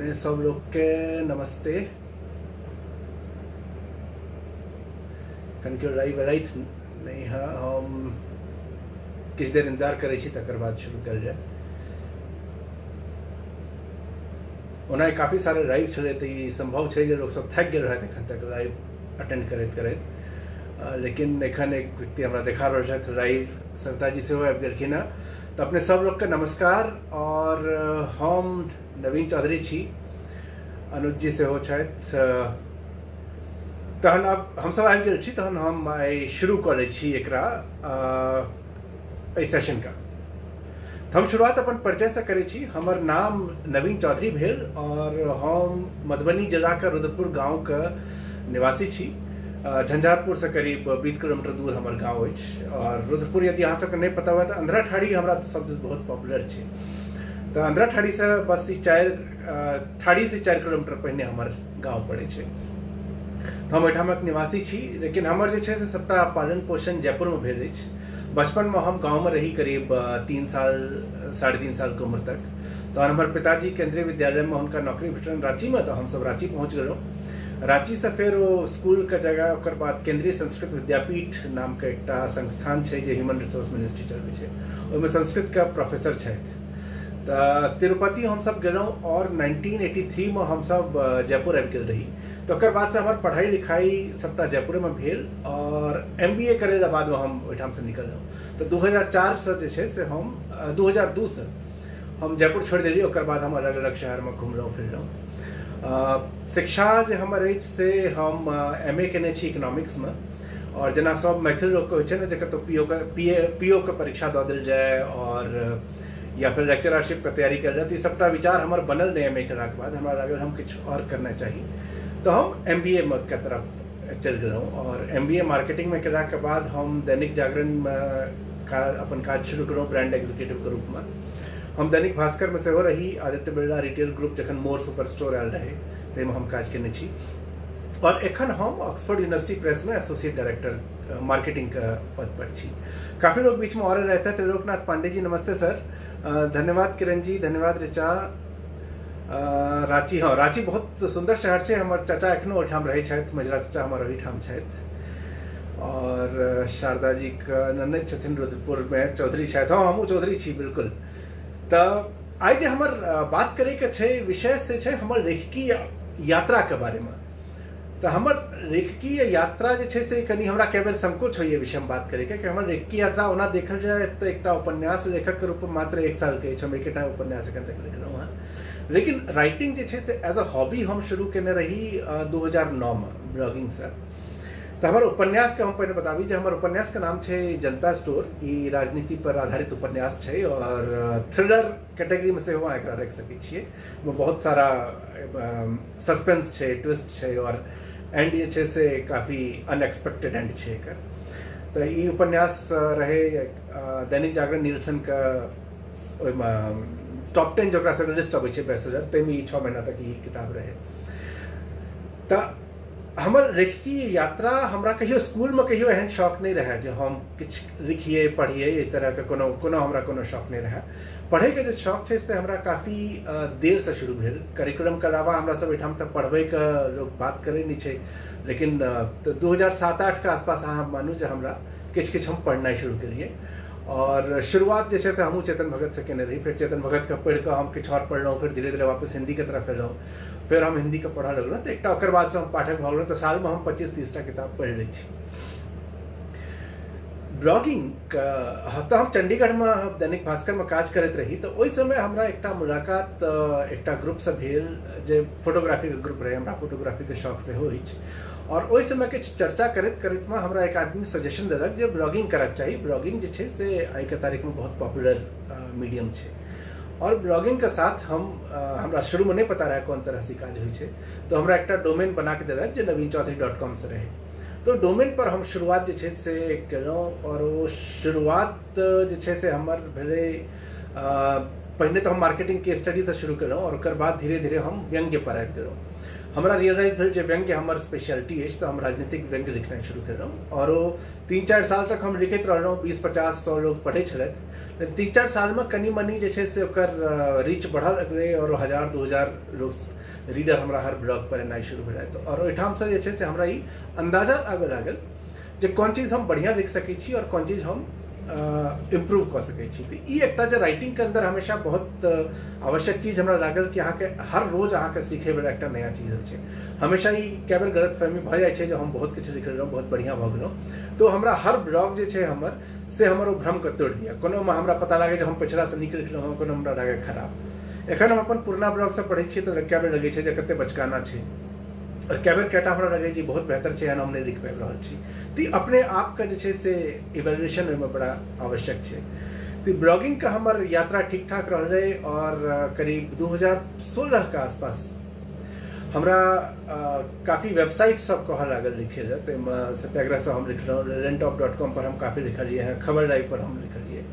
अपने सब लोग के नमस्ते। एखन केओ लाइव एलथि नहि है, हम किछु देर इंतजार करै छी तकर बाद शुरू कयल जाय। ओना काफी सारा लाइव छलै तऽ ई सम्भव छै जे लोकसब थाकि गेल रहथि एखन तक लाइव अटेंड करैत करैत, लेकिन एखन एक व्यक्ति हमरा देखा रहल छथि लाइव, सविता जी सेहो आबि गेलखिन हँ। तऽ अपने सब लोकके नमस्कार। और हम नवीन चौधरी छी, अनुज जी सेहो छथि। तहन आब हमसब आबि गेल छी, तहन हम आइ शुरू करै छी एकरा एहि सेशनके। तऽ हम शुरुआत अपन परिचयसँ करै छी। हमर नाम नवीन चौधरी भेल और हम मधुबनी जिलाके रुद्रपुर गाँवके निवासी छी। झंझारपुरसँ करीब 20 किलोमीटर दूर हमर गाँव अछि। और रुद्रपुर यदि अहाँ सबके नहि पता हुए तऽ अंधराठाढ़ी हमरा सब दिस बहुत पॉपुलर छै। तऽ अंधराठाढ़ीसँ बस ई ठाढ़ीसँ 4 किलोमीटर पहिने हमर गाँव पड़ै छै। तऽ हम ओहिठामक निवासी छी, लेकिन हमर जे छै से सबटा पालन पोषण जयपुरमे भेल अछि। बचपनमे हम गाँवमे रही करीब 3 साल 3.5 सालके उम्र तक। तहन हमर पिताजी केंद्रीय विद्यालयमे हुनका नौकरी भेटलनि राँचीमे, तऽ हमसब राँची पहुँच गेलहुँ। राँचीसँ फेर ओ स्कूलके जगह ओकर बाद केंद्रीय संस्कृत विद्यापीठ नामके एकटा संस्थान छै जे ह्यूमन रिसोर्स मिनिस्ट्री चलबै छै, ओहिमे संस्कृतके प्रोफेसर छथि। तऽ तिरुपति हमसब गेलहुँ और 1983 मे हमसब जयपुर आबि गेल रही। तऽ ओकर बादसँ हमर पढ़ाइ लिखाइ सबटा जयपुरेमे भेल और MBA करै लए बादमे हम ओहिठामसँ निकललहुँ। तऽ 2004 जे छै से हम 2002 हम जयपुर छोड़ि देलियै। ओकर बाद हम अलग अलग शहरमे घुमलहुँ फिरलहुँ। शिक्षा जे हमर अछि से हम MA केने छी इकोनॉमिक्समे। और जेना सब मैथिल लोकके होइ छै ने जे कतहु PO के परीक्षा दऽ देल जाय और या फिर लेक्चररशिपके तैयारी कयल जाय, तऽ ई सबटा विचार हमर बनल नहि। MA केलाके बाद हमरा लागल हम किछु आओर करना चाही, तऽ हम MBA के तरफ चलि गेलहुँ। और MBA मार्केटिंगमे केलाके बाद हम दैनिक जागरणमे अपन काज शुरू केलहुँ ब्रांड एग्जीक्यूटिवके रूपमे। हम दैनिक भास्करमे सेहो रही, आदित्य बिरला रिटेल ग्रुप जखन मोर सुपर स्टोर आयल रहै ताहिमे हम काज केने छी। और एखन हम ऑक्सफोर्ड यूनिवर्सिटी प्रेसमे एसोसिएट डायरेक्टर मार्केटिंगके पद पर छी। काफ़ी लोग बीच में और रहते हैं। त्रिलोकनाथ पांडे जी नमस्ते सर, धन्यवाद किरण जी, धन्यवाद ऋचा। राँची, हाँ राँची बहुत सुन्दर शहर छै। हमर चाचा एखनो ओहिठाम रहै छथि, मझिला चाचा हमर ओहिठाम छथि। और शारदा जी के ननद छथिन रुद्रपुरमे, चौधरी छथि। हाँ हमहूँ चौधरी छी बिल्कुल। तऽ आइ जे हमर बात करैके छै विषय से छै हमर लेखकीय यात्राके बारेमे। तऽ हमर लेखकीय यात्रा जे छै से कनि हमरा कए बेर संकोच होइए विषयमे बात करैके कि हमर लेखकीय यात्रा ओना देखल जाय तऽ एकटा उपन्यास लेखकके रूपमे मात्र 1 सालके अछि। हम एकेटा उपन्यास एखन तक लिखलहुँ हँ, लेकिन राइटिंग जे छै से एज अ हॉबी हम शुरू केने रही 2009 ब्लॉगिंगसँ। तऽ हमर उपन्यासके हम पहिने बताबी जे हमर उपन्यासके नाम छै जनता स्टोर। ई राजनीति पर आधारित उपन्यास छै और थ्रिलर कैटेगरीमे सेहो अहाँ एकरा राखि सकै छियै। ओहिमे बहुत सारा सस्पेंस छै, ट्विस्ट छै और एंड जे छै से काफी अनएक्सपेक्टेड एंड छै एकर। तऽ ई उपन्यास रहै दैनिक जागरण नीलसनके ओहिमे टॉप 10 जे ओकरा सबके लिस्ट अबै छै बेस्ट सेलर, ताहिमे ई 6 महीना तक ई किताब रहै। तऽ हमर लेखकीय यात्रा हमरा कहियो स्कूलमे कहियो एहन शौक नहि रहै जे हम किछु लिखियै पढ़ियै, एहि तरहके कोनो कोनो हमरा कोनो शौक नहि रहै। पढ़ैके जे शौक छै से हमरा काफी देरसँ शुरू भेल। करिकुलमके अलावा हमरा सब ओहिठाम तऽ पढ़बैके लोक बात करै नहि छै, लेकिन 2007-8 के आसपास अहाँ मानू जे हमरा किछु किछु हम पढ़नाइ शुरू केलियै। और शुरुआत जे छै से हमहूँ चेतन भगतसँ केने रही। फेर चेतन भगतके पढ़िकऽ हम किछु आओर पढ़लहुँ, फेर धीरे धीरे वापस हिन्दीके तरफ एलहुँ, फेर हम हिन्दीके पढ़ऽ लगलहुँ। तऽ एकटा ओकर बादसँ हम पाठक भऽ गेलहुँ। तऽ सालमे हम 25-30 टा किताब पढ़ि लै छी। ब्लॉगिंग तऽ हम चंडीगढ़मे दैनिक भास्करमे काज करैत रही, तऽ ओहि समय हमरा एकटा मुलाकात एकटा ग्रुपसँ भेल जे फोटोग्राफीके ग्रुप रहै। हमरा फोटोग्राफीके शौक सेहो अछि और ओहि समय किछु चर्चा करैत करैतमे हमरा एक आदमी सजेशन देलक जे ब्लॉगिंग करऽके चाही। ब्लॉगिंग जे छै से आइके तारीखमे बहुत पॉपुलर मीडियम छै। और ब्लॉगिंगके साथ हम हमरा शुरूमे नहि पता रहै कोन तरहसँ काज होइ छै, तऽ हमरा एकटा डोमेन बनाके देलक जे naveenchaudhary.com से रहै। तऽ डोमेन पर हम शुरुआत जे छै से केलहुँ और ओ शुरुआत जे छै से हमर भेलै पहिने तऽ हम मार्केटिंगके स्टडीसँ शुरू केलहुँ और ओकर बाद धीरे धीरे हम व्यंग्य पर आबि गेलहुँ। हमरा रियलाइज भेल जे व्यंग्य हमर स्पेशलिटी अछि, तऽ हम राजनीतिक व्यंग्य लिखनाइ शुरू केलहुँ आओर ओ 3-4 साल तक हम लिखैत रहलहुँ। 20-50-100 लोग पढ़ै छलथि, लेकिन 3-4 सालमे कनि मनि जे छै से ओकर रीच बढ़ल गेलै आओर 1000-2000 लोग रीडर हमरा हर ब्लॉग पर एनाइ शुरू भेलै। आओर ओहिठामसँ जे छै से हमरा ई अन्दाजा आबय लागल जे कोन चीज हम बढ़िआँ लिख सकै छी आओर कोन चीज हम इम्प्रूव कऽ सकै छी। तऽ ई एकटा जे राइटिंगके अन्दर हमेशा बहुत आवश्यक चीज हमरा लागल कि अहाँके हर रोज अहाँके सीखैवला एकटा नया चीज होइ छै। हमेशा ई कए बेर गलतफहमी भऽ जाइ छै जे हम बहुत किछु लिख लेलहुँ, बहुत बढ़िआँ भऽ गेलहुँ, तऽ हमरा हर ब्लॉग जे छै हमर से हमर ओ भ्रमके तोड़ि दिअ। कोनोमे हमरा पता लागै जे हम पछिलासँ नीक लिखलहुँ हँ, कोनो हमरा लागै खराब। एखन हम अपन पुरना ब्लॉगसँ पढ़ै छियै तऽ कए बेर लगै छै जे कतेक बचकाना छै, आओर कए बेर कएटा हमरा लगै जे बहुत बेहतर छै, एहन हम नहि लिख पाबि रहल छी। तऽ अपने आपके जे छै से इवेल्युएशन ओहिमे बड़ा आवश्यक छै। तऽ ब्लॉगिंगके हमर यात्रा ठीक ठाक रहलै आओर करीब 2016 के आसपास हमरा काफी वेबसाइट सब कहऽ लागल लिखै लए। ताहिमे सत्याग्रहसँ हम लिखलहुँ, lallantop.com पर हम काफी लिखलियै हँ, खबर लाइव पर हम लिखलियै,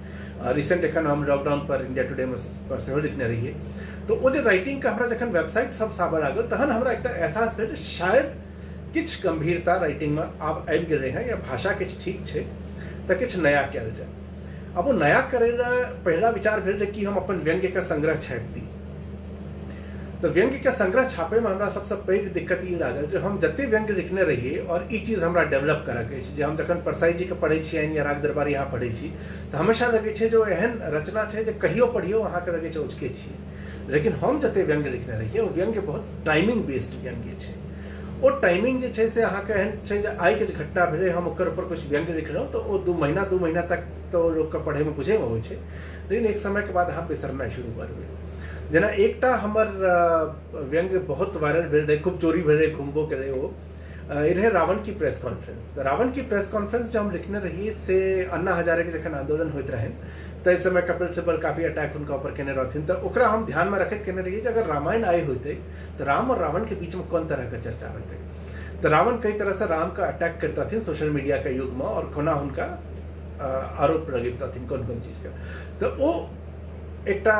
रिसेंट एखन हम लॉकडाउन पर इंडिया टुडे मे पर सेहो लिखने रहियै। तऽ ओ जे राइटिंगके हमरा जखन वेबसाइट सब आबऽ लागल तहन हमरा एकटा एहसास भेल जे शायद किछु गम्भीरता राइटिंगमे आब आबि गेलै हँ या भाषा किछु ठीक छै तऽ किछु नया कयल जाय। आब ओ नया करै लए पहिला विचार भेल जे कि हम अपन व्यंग्यके संग्रह छापि दी। तऽ व्यंग्यके संग्रह छापैमे हमरा सबसँ पैघ दिक्कत ई लागल जे हम जते व्यंग्य लिखने रहियै आओर ई चीज हमरा डेवलप करऽके अछि जे हम जखन परसाई जीके पढ़ै छियनि या राग दरबारी अहाँ पढ़ै छी तऽ हमेशा लगै छै जे ओ एहन रचना छै जे कहियो पढ़ियौ अहाँके लगै छै उचके छियै। लेकिन हम जते व्यंग्य लिखने रहियै ओ व्यंग्य बहुत टाइमिंग बेस्ड व्यंग्य छै। ओ टाइमिंग जे छै से अहाँके एहन छै जे आइके जे घटना भेलै हम ओकर ऊपर किछु व्यंग्य लिखलहुँ तऽ ओ 2 महीना तक तऽ ओ लोकके पढ़ैमे बुझैमे अबै छै, लेकिन एक समयके बाद अहाँ बिसरनाइ शुरू कऽ देबै। जेना एकटा हमर व्यंग्य बहुत वायरल भेल रहै, खूब चोरी भेल रहै, घुमबो केलै ओ, ई रहै रावण की प्रेस कॉन्फ्रेंस। तऽ रावण की प्रेस कॉन्फ्रेंस जे हम लिखने रहियै से अन्ना हजारेके जखन आन्दोलन होइत रहनि ताहि समय कपिल सिब्बल काफी अटैक हुनका ऊपर केने रहथिन, तऽ ओकरा हम ध्यानमे रखैत केने रहियै जे अगर रामायण आइ होइतै तऽ राम और रावणके बीचमे कोन तरहके चर्चा होइतै। तऽ रावण कई तरहसँ रामके अटैक करितथिन सोशल मीडियाके युगमे आओर कोना हुनका आरोप लगबितथिन कोन कोन चीजके। तऽ ओ एकटा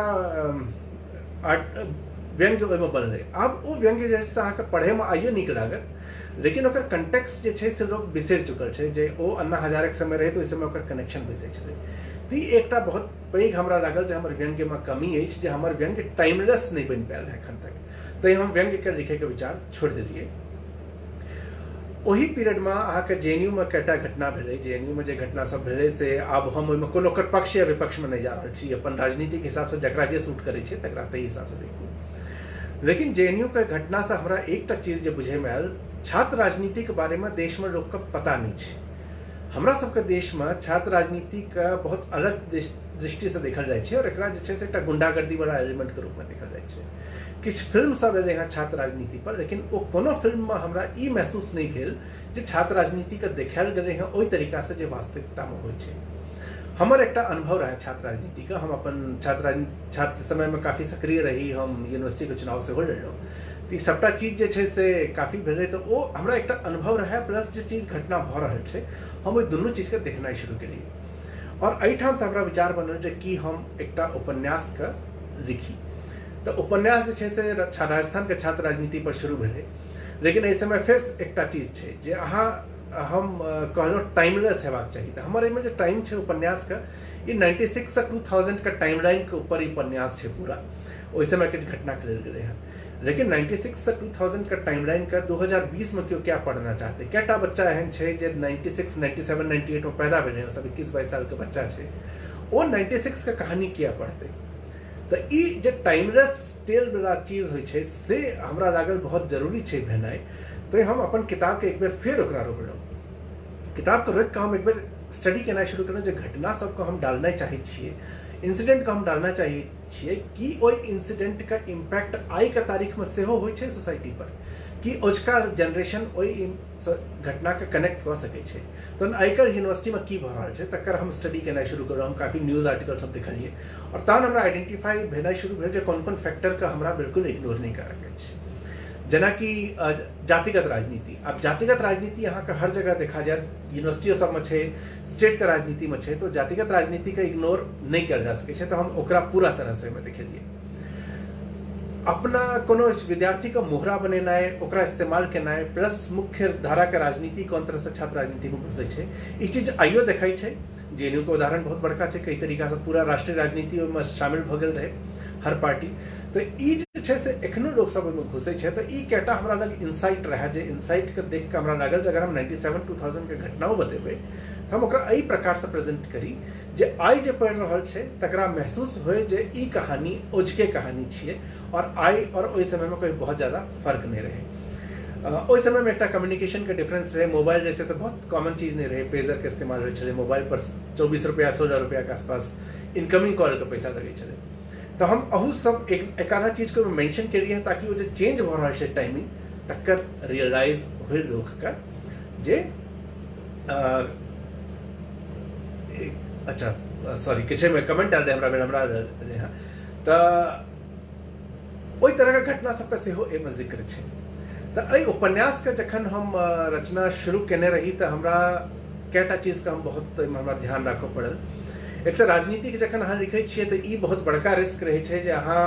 व्यंग्य ओहिमे बनलै। आब ओ व्यंग्य जे छै से अहाँके पढ़ैमे आइयो नीक लागत, लेकिन ओकर कंटेक्स्ट जे छै से लोक बिसरि चुकल छै जे ओ अन्ना हजारेके समय रहै तऽ ओहि समय ओकर कनेक्शन बैसै छलै। तऽ ई एकटा बहुत पैघ हमरा लागल जे हमर व्यंग्यमे कमी अछि जे हमर व्यंग्य टाइमलेस नहि बनि पायल एखन तक, तैँ हम व्यंग्यके लिखैके विचार छोड़ि देलियै। ओही पीरियडमे अहाँके JNU मे कएटा घटना भेलै। JNU मे जे घटना सब भेलै से आब हम ओहिमे कोनो ओकर पक्ष या विपक्षमे नहि जा रहल छी, अपन राजनीतिक हिसाबसँ जकरा जे सूट करै छै तकरा ताहि हिसाबसँ देखू। लेकिन JNU के घटनासँ हमरा एकटा चीज जे बुझैमे आयल, छात्र राजनीतिके बारेमे देशमे लोकके पता नहि छै। हमरा सबके देशमे छात्र राजनीतिके बहुत अलग दृष्टिसँ देखल जाइ छै आओर एकरा जे छै से एकटा गुंडागर्दीवला एलिमेंटके रूपमे देखल जाइ छै। किछु फिल्म सब एलै हँ छात्र राजनीति पर, लेकिन ओ कोनो फिल्ममे हमरा ई महसूस नहि भेल जे छात्र राजनीतिके देखायल गेलै हँ ओहि तरीकासँ जे वास्तविकतामे होइ छै। हमर एकटा अनुभव रहै छात्र राजनीतिके, हम अपन छात्र समयमे काफी सक्रिय रही, हम यूनिवर्सिटीके चुनाव सेहो लड़लहुँ, तऽ ई सभटा चीज जे छै से काफी भेलै। तऽ ओ हमरा एकटा अनुभव रहै, प्लस जे चीज घटना भऽ रहल छै हम ओहि दुनू चीजके देखनाइ शुरू केलियै आओर एहिठामसँ हमरा विचार बनल जे कि हम एकटा उपन्यासके लिखी। तऽ उपन्यास जे छै से राजस्थानके छात्र राजनीति पर शुरू भेलै, लेकिन एहि समय फेर एकटा चीज छै जे अहाँ हम कहलहुँ टाइमलेस हेबाक चाही। तऽ हमर एहिमे जे टाइम छै उपन्यासके ई 96 से 2000 के टाइमलाइनके ऊपर ई उपन्यास छै पूरा, ओहि समय किछु घटना लेल गेलै हँ। लेकिन 96 से 2000 के टाइमलाइनके 2020 में केओ क्या पढ़ना चाहते? कएटा बच्चा एहन छै जे 96, 97, 98 में पैदा भेलै, सब 21-22 सालके बच्चा छै, ओ 96 के कहानी किया पढ़तै? तऽ ई जे टाइमलेस टेल वाला चीज होइ छै से हमरा लागल बहुत जरूरी छै भेनाइ। तऽ हम अपन किताबके एक बेर फेर ओकरा रोकलहुँ, किताबके रोकि कऽ हम एक बेर स्टडी केनाइ शुरू केलहुँ जे घटना सबके हम डालनाइ चाहै छियै, इंसिडेंटके हम डालना चाहै छियै, कि ओहि इंसिडेंटके इम्पैक्ट आइके तारीखमे सेहो होइ छै सोसाइटी पर, कि अजुका जेनरेशन ओहि घटनाके कनेक्ट कऽ सकै छै। तहन आइ काल्हि यूनिवर्सिटीमे की भऽ रहल छै तकर हम स्टडी केनाइ शुरू केलहुँ। हम काफी न्यूज आर्टिकल सब देखलियै आओर तहन हमरा आइडेंटिफाई भेनाइ शुरू भेल जे कोन कोन फैक्टरके हमरा बिल्कुल इग्नोर नहि करऽके अछि। जेनाकि जातिगत राजनीति। आब जातिगत राजनीति अहाँके हर जगह देखा जायत, यूनिवर्सिटियो सबमे छै, स्टेटके राजनीतिमे छै, तऽ जातिगत राजनीतिके इग्नोर नहि कयल जा सकै छै। तऽ हम ओकरा पूरा तरहसँ ओहिमे देखेलियै। अपना कोनो विद्यार्थीके मोहरा बनेनाइ, ओकरा इस्तेमाल केनाइ, प्लस मुख्य धाराके राजनीति कोन तरहसँ छात्र राजनीतिमे घुसै छै, ई चीज आइयो देखै छै। जेएनयू के उदाहरण बहुत बड़का छै, कई तरीकासँ पूरा राष्ट्रीय राजनीति ओहिमे शामिल भऽ गेल रहै, हर पार्टी। तऽ ई जे छै से एखनो लोकसभ ओहिमे घुसै छै। तऽ ई कएटा हमरा लग इनसाइट रहए, जे इनसाइटके देख कऽ हमरा लागल जे अगर हम 97 2000 के घटनाओ बतेबै तऽ हम ओकरा एहि प्रकारसँ प्रेजेंट करी जे आइ जे पढ़ि रहल छै तकरा महसूस होय जे ई कहानी ओझके कहानी छियै, आओर आइ आओर ओहि समयमे कोइ बहुत ज्यादा फर्क नहि रहै। ओहि समयमे एकटा कम्युनिकेशनके डिफरेंस रहै, मोबाइल जे छै से बहुत कॉमन चीज नहि रहै, पेजरके इस्तेमाल होइ छलै, मोबाइल पर 24 रुपैआ 16 रुपैआके आसपास इनकमिंग कॉलके पैसा लगै छलै। तऽ हम अहू सब एक आधा चीजके ओहिमे मेंशन केलियै ताकि ओ जे चेंज भऽ रहल छै टाइमिंग तकर रियलाइज होय लोकके जे अच्छा सॉरी किछुमे कमेंट आयल रहै हमरा बेर हमरा रहै। तऽ ओहि तरहके घटना सबके सेहो एहिमे जिक्र छै। तऽ एहि उपन्यासके जखन हम रचना शुरू केने रही तऽ हमरा कएटा चीजके हम बहुत एहिमे हमरा ध्यान राखऽ पड़ल। एक तऽ राजनीतिक जखन अहाँ लिखै छियै तऽ ई बहुत बड़का रिस्क रहै छै जे अहाँ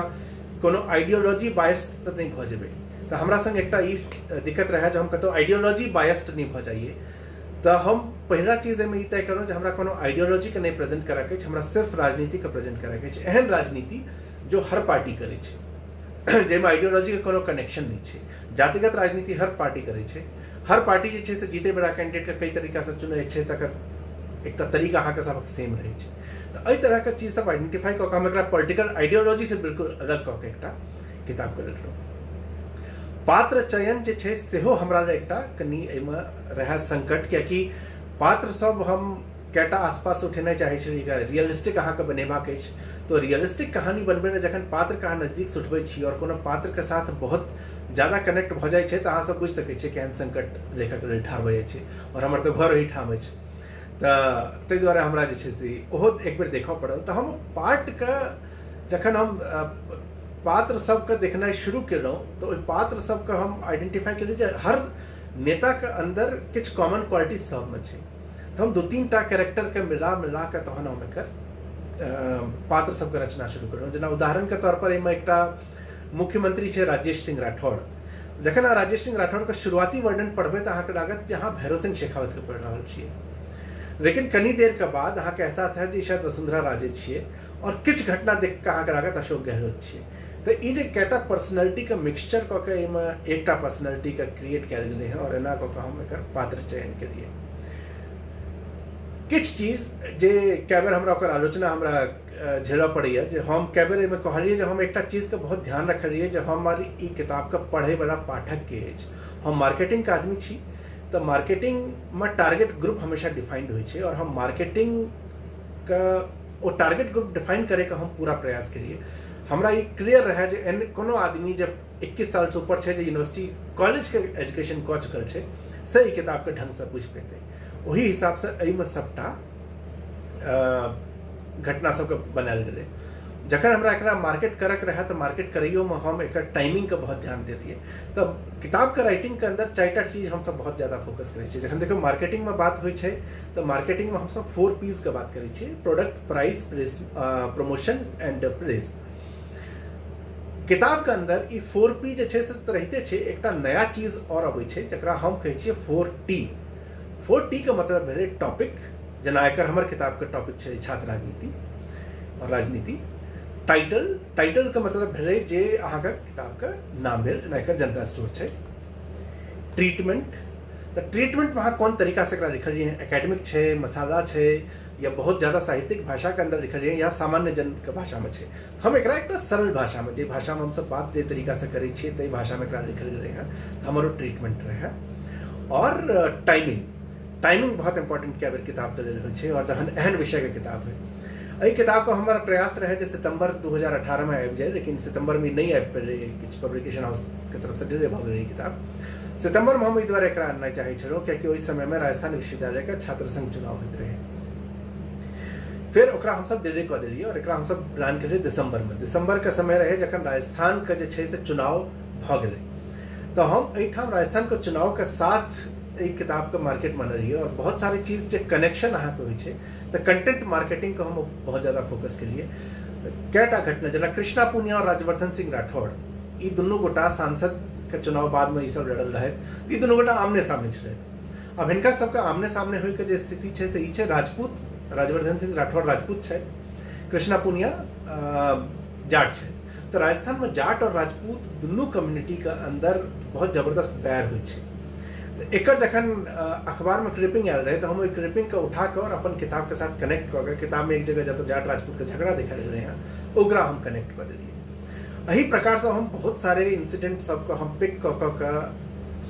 कोनो आइडियोलॉजी बायस्ड तऽ नहि भऽ जेबै। तऽ हमरा सङ्ग एकटा ई दिक्कत रहै जे हम कतहु आइडियोलॉजी बायस्ड नहि भऽ जाइए। तऽ हम पहिला चीज एहिमे ई तय केलहुँ जे हमरा कोनो आइडियोलॉजीके नहि प्रेजेंट करऽके अछि, हमरा सिर्फ राजनीतिके प्रेजेंट करऽके अछि, एहन राजनीति जो हर पार्टी करै छै, जाहिमे आइडियोलॉजीके कोनो कनेक्शन नहि छै। जातिगत राजनीति हर पार्टी करै छै, हर पार्टी जे छै से जीतैवला कैंडिडेटके कई तरीकासँ चुनै छै, तकर एकटा तरीका अहाँके सबक सेम रहै छै। तऽ एहि तरहके चीज सब आइडेंटिफाई कऽ कऽ हम एकरा पोलिटिकल आइडियोलॉजीसँ बिल्कुल अलग कऽ के एकटा किताबके लिखलहुँ। पात्र चयन जे छै सेहो हमरा लए एकटा कनि एहिमे रहए संकट, कियाकि पात्र सब हम कएटा आसपास उठेनाइ चाहै छलियै, रियलिस्टिक अहाँके बनेबाक अछि। तऽ रियलिस्टिक कहानी बनबै लए जखन पात्रके अहाँ नजदीकसँ उठबै छी आओर कोनो पात्रके साथ बहुत ज्यादा कनेक्ट भऽ जाइ छै तऽ अहाँ सब बुझि सकै छियै केहन संकट लेखक लेल ठाढ़ भऽ जाइ छै। आओर हमर तऽ घर ओहिठाम अछि, तऽ ताहि दुआरे हमरा जे छै से ओहो एक बेर देखऽ पड़ल। तऽ हम पार्टके जखन हम पात्र सबके देखनाइ शुरू केलहुँ तऽ ओहि पात्र सबके हम आइडेंटिफाई केलियै जे हर नेताके अन्दर किछु कॉमन क्वालिटी सबमे छै। तऽ हम 2-3 टा कैरेक्टरके मिला मिला कऽ तहन हम एकर पात्र सबके रचना शुरू केलहुँ। जेना उदाहरणके तौर पर एहिमे एकटा मुख्यमंत्री छै राजेश सिंह राठौड़। जखन अहाँ राजेश सिंह राठौड़के शुरुआती वर्णन पढ़बै तऽ अहाँके लागत जे अहाँ भैरव सिंह शेखावतके पढ़ि रहल छियै, लेकिन कनी देरके बाद अहाँके एहसास हैत जे शायद वसुंधरा राजे छियै, आओर किछु घटना देख कऽ अहाँके लागत अशोक गहलोत छियै। तऽ ई जे कएटा पर्सनैलिटीके मिक्सचर कऽ के एहिमे एकटा पर्सनैलिटीके क्रिएट कयल गेलै हँ, आओर एना कऽ कऽ हम एकर पात्र चयन केलियै। किछु चीज जे कए बेर हमरा ओकर आलोचना हमरा झेलऽ पड़ैए जे हम कए बेर एहिमे कहलियै जे हम एकटा चीजके बहुत ध्यान रखलियै जे हमर ई किताबके पढ़ैवला पाठकके अछि। हम मार्केटिंगके आदमी छी तऽ मार्केटिंगमे टारगेट ग्रुप हमेशा डिफाइंड होइ छै, आओर हम मार्केटिंगके ओ टारगेट ग्रुप डिफाइन करैके हम पूरा प्रयास केलियै। हमरा ई क्लियर रहै जे एहन कोनो आदमी जे 21 सालसँ ऊपर छै, जे यूनिवर्सिटी कॉलेजके एजुकेशन कऽ चुकल छै, से ई किताबके ढङ्गसँ बुझि पेतै। ओहि हिसाबसँ एहिमे सबटा घटना सबके बनायल गेलै। जखन हमरा एकरा मार्केट करैके रहै तऽ मार्केट करैयोमे हम एकर टाइमिंगके बहुत ध्यान देलियै। तऽ किताबके राइटिंगके अन्दर 4टा चीज हमसब बहुत ज्यादा फोकस करै छियै। जखन देखियौ मार्केटिंगमे बात होइ छै तऽ मार्केटिंगमे हमसब 4 P's के बात करै छियै: product, price, place, promotion and place. किताबके अन्दर ई 4 P जे छै से तऽ रहिते छै, एकटा नया चीज आओर अबै छै जकरा हम कहै छियै 4 T। 4 T के मतलब भेलै टॉपिक, जेना एकर हमर किताबके टॉपिक छै छात्र राजनीति और राजनीति। टाइटल, टाइटलके मतलब भेलै जे अहाँके किताबके नाम भेल, जेना एकर जनता स्टोर छै। ट्रीटमेंट, तऽ ट्रीटमेंटमे अहाँ कोन तरीकासँ एकरा लिखलियै, एकेडमिक छै, मसाला छै, या बहुत ज्यादा साहित्यिक भाषाके अन्दर लिखलियै, या सामान्य जनके भाषामे छै। हम एकरा एकटा सरल भाषामे, जे भाषामे हमसब बात जे तरीकासँ करै छियै ताहि भाषामे एकरा लिखल गेलै हँ, तऽ हमर ओ ट्रीटमेंट रहै। आओर टाइमिंग, टाइमिंग बहुत इम्पोर्टेंट कए बेर किताबके लेल होइ छै, आओर जहन एहन विषयके किताब होइ। एहि किताबके हमर प्रयास रहै जे सितम्बर 2018 मे आबि जाय, लेकिन सितम्बरमे नहि आबि पेलै, किछु पब्लिकेशन हाउसके तरफसँ डिले भऽ गेलै ई किताब। सितम्बरमे हम एहि दुआरे एकरा आननाइ चाहै छलहुँ कियाकि ओहि समयमे राजस्थान विश्वविद्यालयके छात्र संघ चुनाव होइत रहै। फेर ओकरा हमसब डिले कऽ देलियै आओर एकरा हमसब प्लान केलियै दिसम्बरमे। दिसम्बरके समय रहै जखन राजस्थानके जे छै से चुनाव भऽ गेलै, तऽ हम एहिठाम राजस्थानके चुनावके साथ एहि किताबके मार्केटमे अनलियै। आओर बहुत सारी चीज जे कनेक्शन अहाँके होइ छै तऽ कंटेंट मार्केटिंगके हम बहुत ज्यादा फोकस केलियै। कएटा घटना जेना कृष्णा पूनिया आओर राज्यवर्धन सिंह राठौड़, ई दुनू गोटा सांसद के चुनाव बादमे ई सब लड़ल रहथि, ई दुनू गोटा आमने सामने छलथि। आब हिनका सबके आमने सामने होइके जे स्थिति छै से ई छै, राजपूत राजवर्धन सिंह राठौड़ राजपूत छथि, कृष्णा पूनिया जाट छथि। तऽ राजस्थानमे जाट और राजपूत दुनू कम्युनिटीके अंदर बहुत जबरदस्त बैर होइ छै। एकर जखन अखबारमे क्लिपिंग आयल रहै तऽ हम ओहि क्लिपिंगके उठा कऽ और अपन किताबके साथ कनेक्ट कऽ के किताबमे एक जगह जतऽ जाट राजपूतके झगड़ा देखायल गेलै हँ ओकरा हम कनेक्ट कऽ देलियै। एहि प्रकारसँ हम बहुत सारे इंसिडेंट सबके हम पिक कऽ कऽ के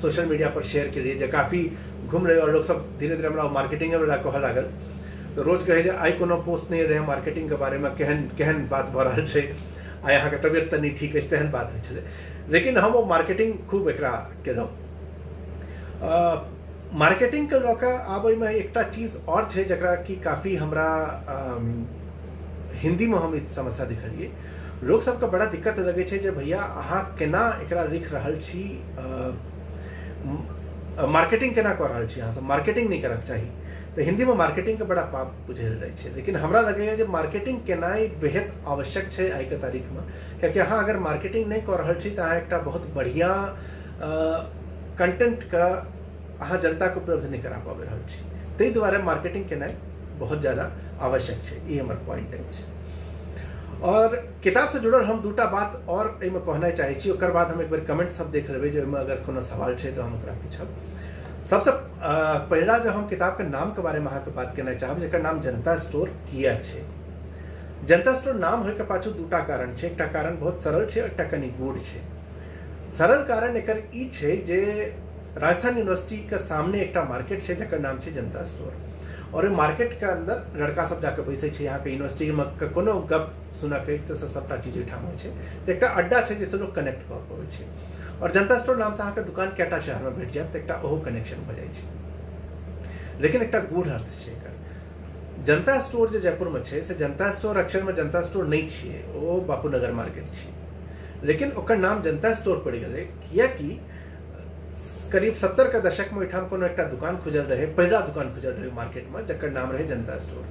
सोशल मीडिया पर शेयर केलियै जे काफी घुमलै और लोक सब धीरे धीरे हमरा मार्केटिंगे वला कहऽ लागल। तऽ रोज कहै जे आइ कोनो पोस्ट नहि रहै मार्केटिंगके बारेमे, केहन केहन बात भऽ रहल छै, आइ अहाँके तबियत तऽ नहि ठीक अछि, तेहन बात होइ छलै। लेकिन हम ओ मार्केटिंग खूब एकरा केलहुँ। मार्केटिंगके लऽ कऽ आब ओहिमे एकटा चीज आओर छै जकरा कि काफी हमरा हिन्दीमे हम ई समस्या देखलियै। लोक सबके बड़ा दिक्कत लगै छै जे भैया अहाँ केना एकरा लिख रहल छी, मार्केटिंग केना कऽ रहल छी, अहाँ सब मार्केटिंग नहि करऽके चाही। तऽ हिन्दीमे मार्केटिंगके बड़ा पाप बुझल जाइ छै, लेकिन हमरा लगैए जे मार्केटिंग केनाइ बेहद आवश्यक छै आइके तारीखमे, कियाकि अहाँ अगर मार्केटिंग नहि कऽ रहल छी तऽ अहाँ एकटा बहुत बढ़िआँ कंटेंटके अहाँ जनताके उपलब्ध नहि करा पाबि रहल छी। ताहि दुआरे मार्केटिंग केनाइ बहुत ज्यादा आवश्यक छै, ई हमर पॉइंट अछि। और किताबसँ जुड़ल हम दूटा बात आओर एहिमे कहनाइ चाहै छी, ओकर बाद हम एक बेर कमेंट सब देख लेबै जे ओहिमे अगर कोनो सवाल छै तऽ हम ओकरा पूछब। सबसँ पहिला जो हम किताबके नामके बारेमे अहाँके बात केनाइ चाहब, जकर नाम जनता स्टोर किया छै। जनता स्टोर नाम होइके पाछू दूटा कारण छै, एकटा कारण बहुत सरल छै, एकटा कनि गूढ़ छै। सरल कारण एकर ई छै जे राजस्थान यूनिवर्सिटीके सामने एकटा मार्केट छै जकर नाम छै जनता स्टोर, और ओहि मार्केटके अंदर लड़का सब जाके बैसै छै। अहाँके यूनिवर्सिटीमे कोनो गप सुनऽके तऽ सबटा चीज ओहिठाम होइ छै, तऽ एकटा अड्डा छै जाहिसँ लोक कनेक्ट कऽ पबै छै। और जनता स्टोर नामसँ अहाँके दुकान कएटा शहरमे भेट जायत, तऽ एकटा ओहो कनेक्शन भऽ जाइ छै। लेकिन एकटा गूढ़ अर्थ छै एकर। जनता स्टोर जे जयपुरमे छै से जनता स्टोर अक्षरमे जनता स्टोर नहि छियै, ओ बापूनगर मार्केट छियै, लेकिन ओकर नाम जनता स्टोर पड़ि गेलै कियाकि करीब 70 के दशकमे ओहिठाम कोनो एकटा दुकान खुजल रहै, पहिला दुकान खुजल रहै मार्केटमे जकर नाम रहै जनता स्टोर।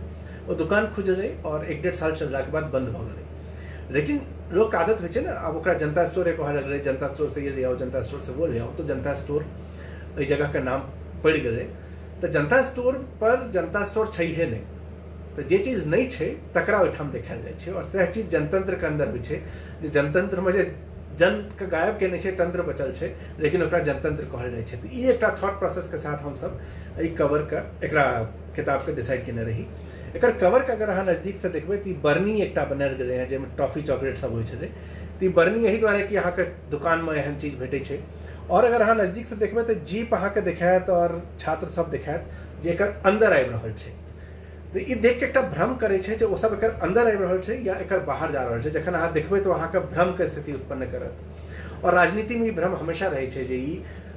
ओ दुकान खुजलै और 1-1.5 साल चललाके बाद बंद भऽ गेलै। लेकिन लोकके आदत होइ छै ने, आब ओकरा जनता स्टोरे कहऽ लगलै, जनता स्टोर से ये ले आओ, जनता स्टोर से वो ले आओ, तो जनता स्टोर एहि जगहके नाम पड़ि गेलै। तऽ जनता स्टोर पर जनता स्टोर छैहे नहि, तऽ जे चीज नहि छै तकरा ओहिठाम देखायल जाइ छै। और सएह चीज जनतंत्रके अन्दर होइ छै जे जनतंत्रमे जे जनके गायब केने छै, तंत्र बचल छै, लेकिन ओकरा जनतंत्र कहल जाइ छै। तऽ ई एकटा थॉट प्रोसेसके साथ हमसब एहि कवरके, एकरा किताबके डिसाइड केने रही। एकर कवरके अगर अहाँ नजदीकसँ देखबै तऽ ई बर्नी एकटा बनायल गेलै हँ जाहिमे टॉफी चॉकलेट सब होइ छलै। तऽ ई बर्नी एहि दुआरे कि अहाँके दुकानमे एहन चीज भेटै छै। और अगर अहाँ नजदीकसँ देखबै तऽ जीप अहाँके देखायत और छात्र सब देखायत जे एकर अन्दर आबि रहल छै। तऽ ई देख के एकटा भ्रम करै छै जे ओ सब एकर अंदर आबि रहल छै या एकर बाहर जा रहल छै। जखन अहाँ देखबै तऽ अहाँके भ्रमके स्थिति उत्पन्न करत। और राजनीतिमे ई भ्रम हमेशा रहै छै जे ई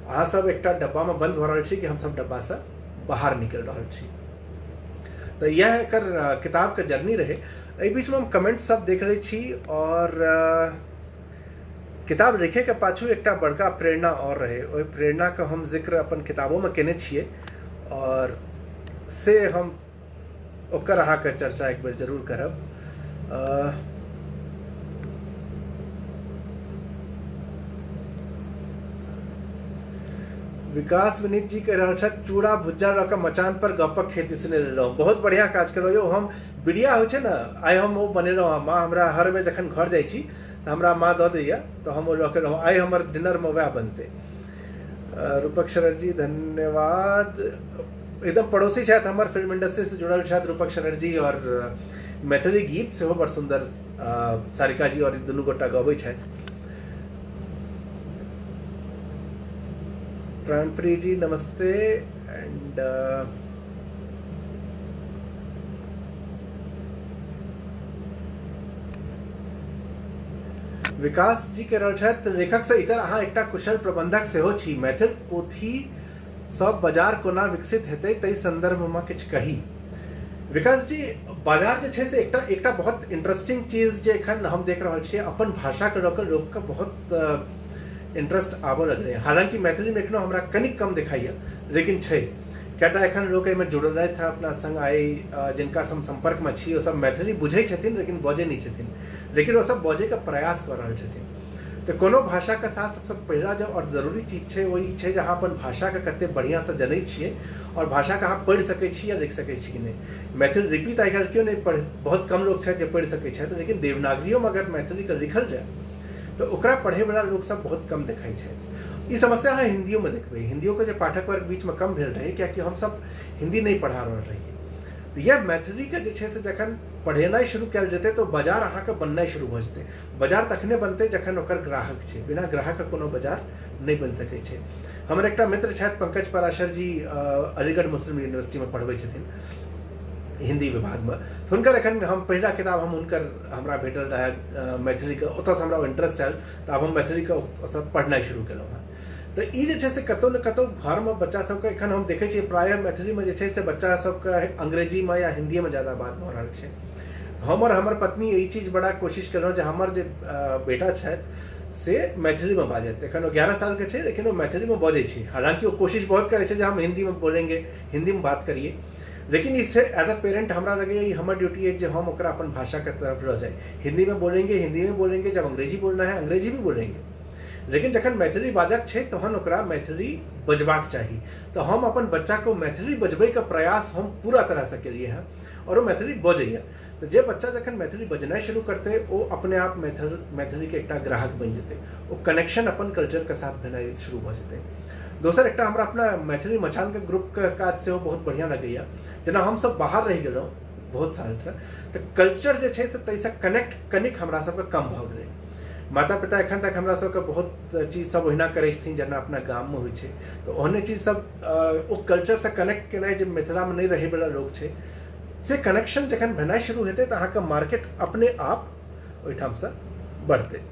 अहाँ सब एकटा डब्बामे बंद भऽ रहल छी कि हमसब डब्बासँ बाहर निकलि रहल छी। तऽ इएह एकर किताबके जर्नी रहै। एहि बीचमे हम कमेंट सब देख लै छी। और किताब लिखैके पाछू एकटा बड़का प्रेरणा और रहै, ओहि प्रेरणाके हम जिक्र अपन किताबोमे केने छियै और से हम ओकर अहाँके चर्चा एक बेर जरूर करब। विकास विनीत जी कहि रहल छथि चूड़ा भुज्जा लऽ कऽ मचान पर गपक खेती सुनै रहौं, बहुत बढ़िआँ काज केलहुँ यौ। हम बिड़िया होइ छै ने, आइ हम ओ बनेलहुँ हँ। माँ हमरा हर बेर जखन घर जाइ छी तऽ हमरा माँ दऽ दैया तऽ हम ओ लऽ के रहौं, आइ हमर डिनरमे वएह बनतै। रूपक शरण जी धन्यवाद, एकदम पड़ोसी छथि हमर, फिल्म इंडस्ट्री से जुड़ल छथि रूपक शरण जी। और मैथिली गीत सेहो बड़ सुन्दर सारिका जी और दुनू गोटा गबै छथि। प्राणप्रिय जी नमस्ते। एंड विकास जी के रहल छथि, लेखक से इतर अहाँ एकटा कुशल प्रबंधक सेहो छी, मैथिल पोथी सब बाजार कोना विकसित हेतै ताहि संदर्भमे किछु कही। विकास जी, बाजार जे छै से एकटा एकटा बहुत इंटरेस्टिंग चीज जे एखन हम देख रहल छियै, अपन भाषाके लऽ कऽ लोकके बहुत इंटरेस्ट आबऽ लगलै। हालांकि मैथिलीमे एखनो हमरा कनिक कम देखाइए, लेकिन छै कएटा एखन लोक एहिमे जुड़लथि हँ अपना संग। आइ जिनकासँ हम सम्पर्कमे छी ओ सब मैथिली बुझै छथिन लेकिन बजै नहि छथिन, लेकिन ओ सब बजैके प्रयास कऽ रहल छथिन। तऽ कोनो भाषाके साथ सबसँ पहिला जे आओर जरूरी चीज छै ओ ई छै जे अहाँ अपन भाषाके कतेक बढ़िआँसँ जनै छियै आओर भाषाके अहाँ पढ़ि सकै छी या लिखि सकै छी कि नहि। मैथिल लिपि तऽ आइकाल्हि केओ नहि पढ़ि, बहुत कम लोक छथि जे पढ़ि सकै छथि, लेकिन देवनागरियोमे अगर मैथिलीके लिखल जाय तऽ ओकरा पढ़ैवला लोकसभ बहुत कम देखाइ छथि। ई समस्या अहाँ हिन्दियोमे देखबै, हिन्दियोके जे पाठक वर्ग बीचमे कम भेल रहै कियाकि हमसभ हिन्दी नहि पढ़ा रहल रहियै। तऽ इएह मैथिलीके जे छै से जखन पढ़ेनाइ शुरू कयल जेतै तऽ बाजार अहाँके बननाइ शुरू भऽ जेतै। बाजार तखने बनतै जखन ओकर ग्राहक छै, बिना ग्राहकके कोनो बाजार नहि बनि सकै छै। हमर एकटा मित्र छथि पंकज पराशर जी, अलीगढ़ मुस्लिम यूनिवर्सिटीमे पढ़बै छथिन हिन्दी विभागमे। हुनकर एखन हम पहिला किताब हम हुनकर हमरा भेटल रहए मैथिलीके, ओतऽसँ हमरा इंटरेस्ट आयल तऽ आब हम मैथिलीके ओतऽसँ पढ़नाइ शुरू केलहुँ हेँ। तऽ ई जे छै से कतहु ने कतहु घरमे बच्चा सबके एखन हम देखै छियै प्रायः मैथिलीमे जे छै से बच्चा सबके अंग्रेजीमे या हिन्दीमे ज्यादा बात भऽ रहल छै। हम आओर हमर पत्नी ई चीज बड़ा कोशिश केलहुँ जे हमर जे बेटा छथि से मैथिलीमे बाजथि। एखन ओ 11 सालके छै लेकिन ओ मैथिलीमे बजै छै, हालाँकि ओ कोशिश बहुत करै छै जे हम हिन्दीमे बोलेंगे, हिन्दीमे बात करिए, लेकिन ई एज अ पेरेंट हमरा लगैए ई हमर ड्यूटी अछि जे हम ओकरा अपन भाषाके तरफ लऽ जाइ। हिन्दीमे बोलेंगे, हिन्दीमे बोलेंगे, जब अंग्रेजी बोलना है अंग्रेजी भी बोलेंगे, लेकिन जखन मैथिली बाजक छै तहन ओकरा मैथिली बजबाक चाही। तऽ हम अपन बच्चाके मैथिली बजबैके प्रयास हम पूरा तरहसँ केलियै हँ आओर ओ मैथिली बजैए। तऽ जे बच्चा जखन मैथिली बजनाइ शुरू करतै ओ अपने आप मैथिलीके एकटा ग्राहक बनि जेतै, ओ कनेक्शन अपन कल्चरके साथ भेनाइ शुरू भऽ जेतै। दोसर एकटा हमरा अपना मैथिली मचानके ग्रुपके काज सेहो बहुत बढ़िआँ लगैए। जेना हमसब बाहर रहि गेलहुँ बहुत सालसँ तऽ कल्चर जे छै से ताहिसँ कनेक्ट कनिक हमरा सबके कम भऽ गेलै। माता पिता एखन तक हमरा सबके बहुत चीज सब ओहिना करै छथिन जेना अपना गाममे होइ छै, तऽ ओहने चीज सब ओ कल्चरसँ कनेक्ट केनाइ जे मिथिलामे नहि रहैवला लोक छै से कनेक्शन जखन भेनाइ शुरू हेतै तऽ अहाँके मार्केट अपने आप ओहिठामसँ बढ़तै।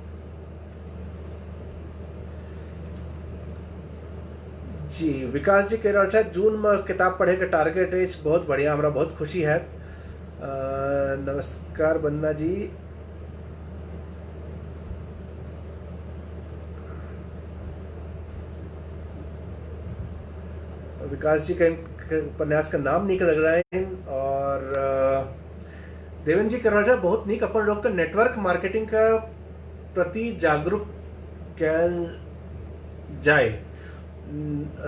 जी विकास जी कहि रहल छथि जूनमे किताब पढ़ैके टारगेट अछि, बहुत बढ़िआँ, हमरा बहुत खुशी हैत। नमस्कार वंदना जी। विकास जी के उपन्यास का नाम नीक लग रहा है। और देवेंद्र जी कह रहे बहुत नीक, अपन लोग के नेटवर्क मार्केटिंग का प्रति जागरूक कैल जाए।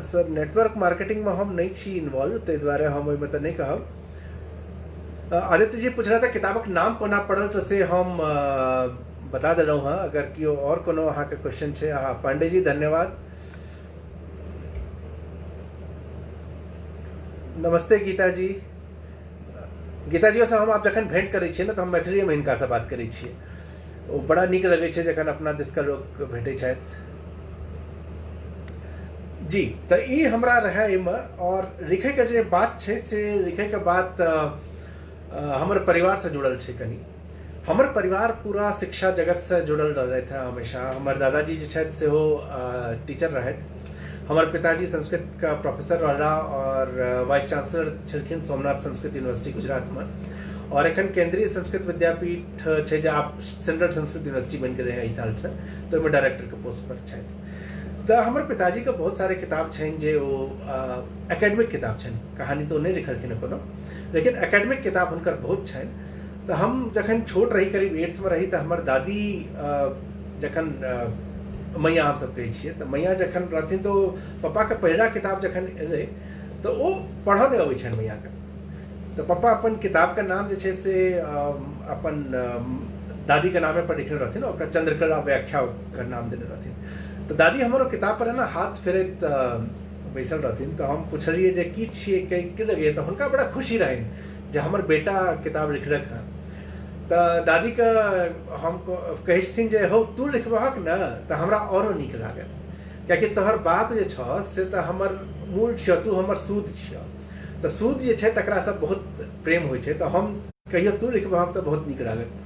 सर नेटवर्क मार्केटिंग में हम नहीं छी इन्वॉल्व, ताहि दुआरे हम ओहिमे तऽ नहीं कहब। आदित्य जी पूछ रहा था किताबक नाम कोना पढ़ल, तऽ से हम बता देलहुँ हँ। अगर केओ और कोनो अहाँके क्वेश्चन छै। हाँ पांडे जी धन्यवाद। नमस्ते गीता जी। गीता जी से हम आब जखन भेंट करै छियै ने तऽ हम मैथिलीमे हिनकासँ बात करै छियै, ओ बड़ा नीक लगै छै जखन अपना दिसका लोक भेटै छथि जी। तऽ ई हमरा रहै एहिमे। और लिखैके जे बात छै से लिखैके बात हमर परिवारसँ जुड़ल छै कनि। हमर परिवार पूरा शिक्षा जगतसँ जुड़ल रहलथि हँ हमेशा। हमर दादाजी जे छथि सेहो टीचर रहथि, हमर पिताजी संस्कृतके प्रोफेसर रहला और वाइस चांसलर छलखिन सोमनाथ संस्कृत यूनिवर्सिटी गुजरातमे। और एखन केंद्रीय संस्कृत विद्यापीठ छै जे आब सेंट्रल संस्कृत यूनिवर्सिटी बनि गेलै हँ एहि सालसँ, तऽ ओहिमे डायरेक्टरके पोस्ट पर छथि। तऽ हमर पिताजीके बहुत सारे किताब छनि जे ओ एकेडमिक किताब छनि, कहानी तऽ ओ नहि लिखलखिन हँ कोनो, लेकिन एकेडमिक किताब हुनकर बहुत छनि। तऽ हम जखन छोट रही, करीब 8thमे रही, तऽ हमर दादी जखन मैया हमसब कहै छियै, तऽ मैया जखन रहथिन तऽ ओ पप्पाके पहिला किताब जखन एलै तऽ ओ पढ़ऽ नहि अबै छनि मैयाके। तऽ पप्पा अपन किताबके नाम जे छै से अपन दादीके नामे पर लिखने रहथिन, ओकरा चंद्रकला व्याख्या के नाम देने रहथिन। तऽ दादी हमर ओ किताब पर ने हाथ फेरैत बैसल रहथिन, तऽ हम पुछलियै जे की छियै, की लगैए, तऽ हुनका बड़ा खुशी रहनि जे हमर बेटा किताब लिखलक हँ। तऽ दादीके हम कहै छथिन जे हौ तू लिखबहक ने तऽ हमरा औरो नीक लागत, कियाकि तोहर बाप जे छह से तऽ हमर मूल छियह, तू हमर सूद छियह, तऽ सूद जे छै तकरासँ बहुत प्रेम होइ छै, तऽ हम कहियो तू लिखबहक तऽ बहुत नीक लागत।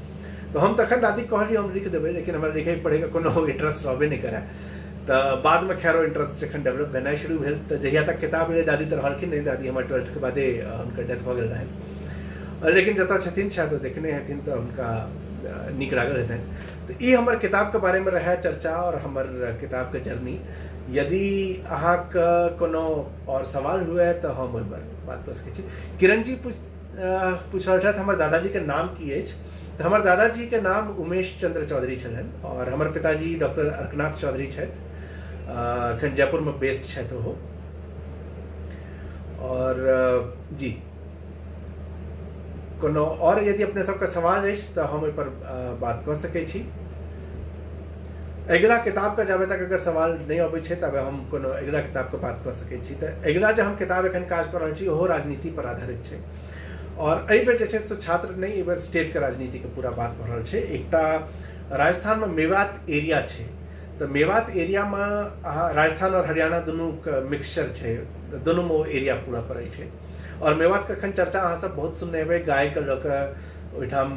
तऽ हम तखन दादी कहलियै हम लिख देबै, लेकिन हमरा लिखै पढ़ैके कोनो इंटरेस्ट रहबे नहि करए। तऽ बादमे खैर ओ इंटरेस्ट जखन डेवलप भेनाइ शुरू भेल तऽ जहिया तक किताब एलै दादी तऽ रहलखिन नहि, दादी हमर 12th के बादे हुनकर डेथ भऽ गेल रहनि, लेकिन जतऽ छथिन शायद ओ देखने हेथिन तऽ हुनका नीक लागल हेतनि। तऽ ई हमर किताबके बारेमे रहए चर्चा और हमर किताबके जर्नी। यदि अहाँके कोनो और सवाल हुए तऽ हम ओहिपर बात कऽ सकै छी। किरण जी पूछ रहल छथि हमर दादाजीके नाम की अछि, तऽ हमर दादाजीके नाम उमेश चंद्र चौधरी छलनि आओर हमर पिताजी डॉक्टर अर्कनाथ चौधरी छथि, एखन जयपुरमे बेस्ड छथि ओहो। और जी कोनो और यदि अपने सबके सवाल अछि तऽ हम ओहिपर बात कऽ सकै छी। अगिला किताबके जाबे तक अगर सवाल नहि अबै छै तबे हम कोनो अगिला किताबके बात कऽ सकै छी। तऽ अगिला जे हम किताब एखन काज कऽ रहल छी ओहो राजनीति पर आधारित छै और एहि बेर जे छै से छात्र नहि, एहि बेर स्टेटके राजनीतिके पूरा बात भऽ रहल छै। एकटा राजस्थानमे मेवात एरिया छै, तऽ मेवात एरियामे अहाँ राजस्थान और हरियाणा दुनूके मिक्सचर छै, दुनूमे ओ एरिया पूरा पड़ै छै। और मेवातके एखन चर्चा अहाँ सब बहुत सुनने हेबै, गायके लऽ कऽ ओहिठाम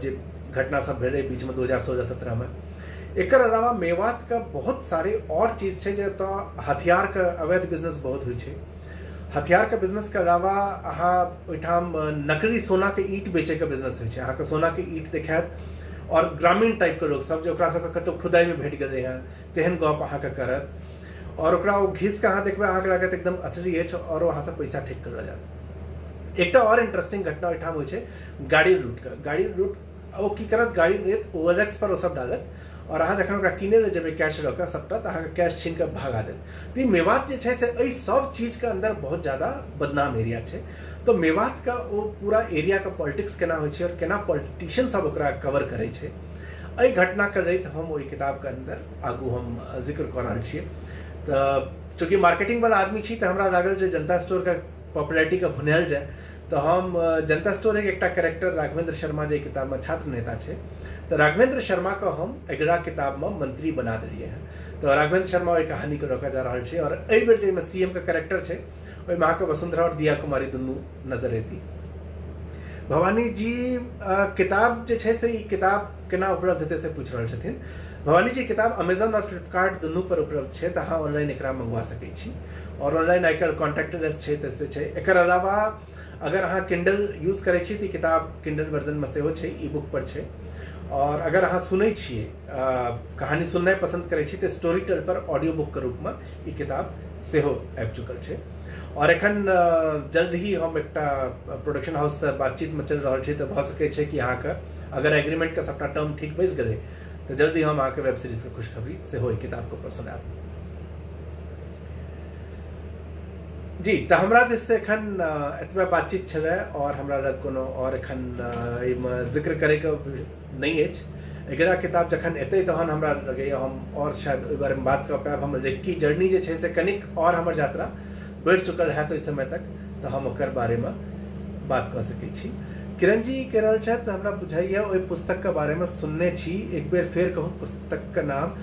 जे घटना सब भेलै बीचमे 2016-17मे। एकर अलावा मेवातके बहुत सारे और चीज छै जे एतऽ हथियारके अवैध बिजनेस बहुत होइ छै। हथियारके बिजनेसके अलावा अहाँ ओहिठाम नकली सोनाके ईंट बेचैके बिजनेस होइ छै। अहाँके सोनाके ईंट देखायत और ग्रामीण टाइपके लोक सब जे ओकरा सबके कतहु खुदाइमे भेट गेलै हँ तेहन गप अहाँके करत और ओकरा ओ घिस के अहाँ देखबै अहाँके लागत एकदम असली अछि और ओ अहाँसँ पैसा ठकि कऽ लऽ जायत। एकटा और इंटरेस्टिंग घटना ओहिठाम होइ छै गाड़ी लूटके। गाड़ी लूट ओ की करत, गाड़ी लेत OLX पर ओ सब डालत और अहाँ जखन ओकरा किनै लए जेबै कैश लऽ कऽ सबटा तऽ अहाँके कैश छीन कऽ भगा देत। तऽ ई मेवात जे छै से एहि सब चीजके अन्दर बहुत ज्यादा बदनाम एरिया छै। तऽ मेवातके ओ पूरा एरियाके पॉलिटिक्स केना होइ छै और केना पॉलिटिशियन सब ओकरा कवर करै छै, एहि घटनाके लैत हम ओहि किताबके अन्दर आगू हम जिक्र कऽ रहल छियै। तऽ चूँकि मार्केटिंगवला आदमी छी तऽ हमरा लागल जे जनता स्टोरके पॉपुलैरिटीके भुनायल जाय, तऽ हम जनता स्टोरके एकटा कैरेक्टर राघवेंद्र शर्मा जे किताबमे छात्र नेता छै, तऽ राघवेंद्र शर्माके हम अगिला किताबमे मंत्री बना देलियै हँ। तऽ राघवेंद्र शर्मा ओहि कहानीके लऽ कऽ जा रहल छै और एहि बेर जाहिमे सी एम के कैरेक्टर छै ओहिमे अहाँके वसुंधरा और दिया कुमारी दुनू नजर एती। भवानी जी किताब जे छै से ई किताब केना उपलब्ध हेतै से पूछि रहल छथिन। भवानी जी किताब अमेजन और फ्लिपकार्ट दुनू पर उपलब्ध छै, तऽ अहाँ ऑनलाइन एकरा मंगवा सकै छी और ऑनलाइन आइ काल्हि कॉन्टैक्टलेस छै तऽ से छै। एकर अलावा अगर अहाँ किंडल यूज करै छी तऽ किताब किंडल वर्जनमे सेहो छै, ई बुक पर छै। और अगर अहाँ सुनै छियै, कहानी सुननाइ पसन्द करै छी तऽ स्टोरी टेल पर ऑडियो बुकके रूपमे ई किताब सेहो आबि चुकल छै। और एखन जल्द ही हम एकटा प्रोडक्शन हाउससँ बातचीतमे चलि रहल छी, तऽ भऽ सकै छै कि अहाँके अगर एग्रीमेंटके सबटा टर्म ठीक बैसि गेलै तऽ जल्दी हम अहाँके वेब सीरीजके खुशखबरी सेहो एहि किताबके ऊपर सुनायब। जी तऽ हमरा दिससँ एखन एतबे बातचीत छलै और हमरा लग कोनो और एखन एहिमे जिक्र करैके नहि अछि। अगिला किताब जखन एतै तहन हमरा लगैए हम और शायद ओहि बारेमे बात कऽ पायब। हमर लेखकी जर्नी जे छै से कनिक और हमर यात्रा बढ़ि चुकल हैत ओहि समय तक, तऽ हम ओकर बारेमे बात कऽ सकै छी। किरण जी कहि रहल छथि हमरा बुझाइए ओहि पुस्तकके बारेमे सुनने छी, एक बेर फेर कहू पुस्तकके नाम।